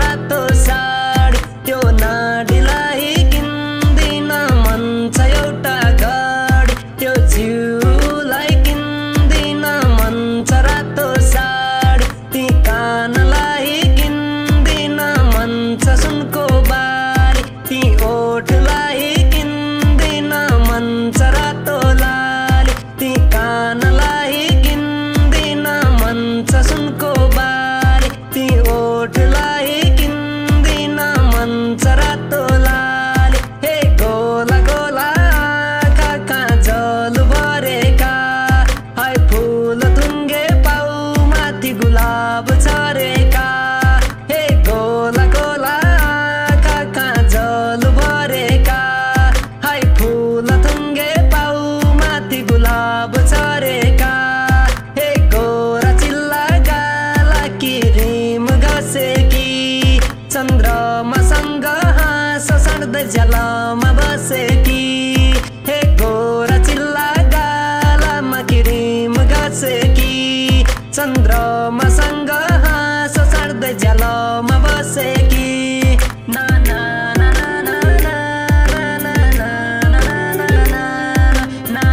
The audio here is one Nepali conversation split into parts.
रातो साडी त्यो नाडीलाई किन्दिन मन छ एउटा घडी त्यो जिउलाई किन्दिन मन छ रातो साडी ती कानलाई किन्दिन मन छ सुनको बाली ती ओठलाई किन्दिन मन छ रातो लाली ती कानलाई किन्दिन मन छ सुनको बाली ती ओठलाई किन्दिन मन छ रातो लाली हे गोला गोला आँखा काजल भरेका हाय फुल थुङ्गे पाउ माथि गुलाब झरेका हे गोला गोला आँखा काजल भरेका हाय फुल थुङ्गे पाउ माथि गुलाब झरेका हे गोरा चिल्ला गाला क्रिम घसेकी चन्द्रमासँग हाँस साड्दै जलमा बसेकी हे गोरा चिल्ला गालामा क्रिम घसेकी चन्द्रमासँग हाँस साड्दै जलमा बसेकी ना ना ना ना ना ना ना ना ना ना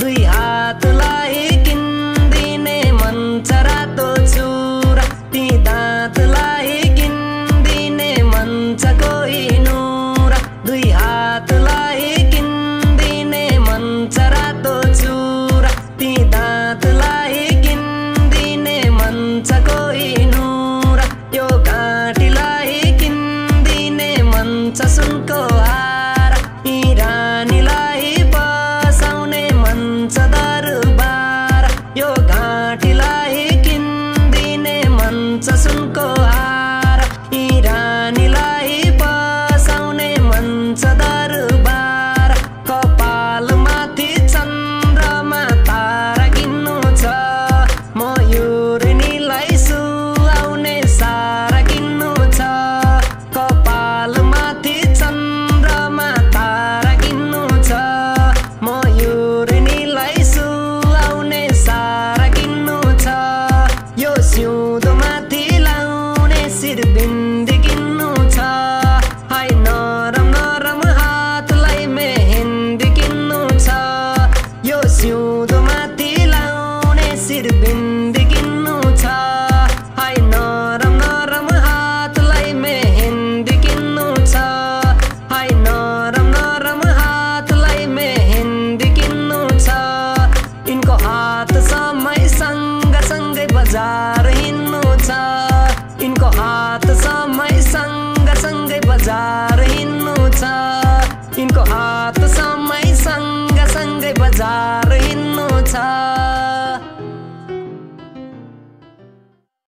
दुई हातलाई किन्दिने मन छ रातो चुरा ती दाँतलाई किन्दिने मन छ कोहिनुरा दुई हातलाई किन्दिने मन छ रातो चुरा ती दाँतलाई किन्दिने मन छ कोहिनुरा यो घाँटीलाई किन्दिने मन छ सुनको हार यी रानीलाई बसाउने मन छ दरबार यो घाँटीलाई किन्दिने मन छ सुनको हार यी रानीलाई बसाउने मन छ दरबार कपालमाथि चन्द्रमा तारा किन्नु छ मयूरिनीलाई सुहाउने सारा किन्नु छ कपालमाथि चन्द्रमा तारा किन्नु छ मयूरिनीलाई सुहाउने सारा किन्नु छ यो सिउँदोमाथि लाउने शिरबिन्दी किन्नु छ हाय नरम नरम हातलाई मेहेन्दी किन्नु छ यो सिउँदोमाथि लाउने शिरबिन्दी किन्नु छ हाय नरम नरम हातलाई मेहेन्दी किन्नु छ हाय नरम नरम हातलाई मेहेन्दी किन्नु छ यिनको हात समय सँगसँगै बजार हिँड्नु छ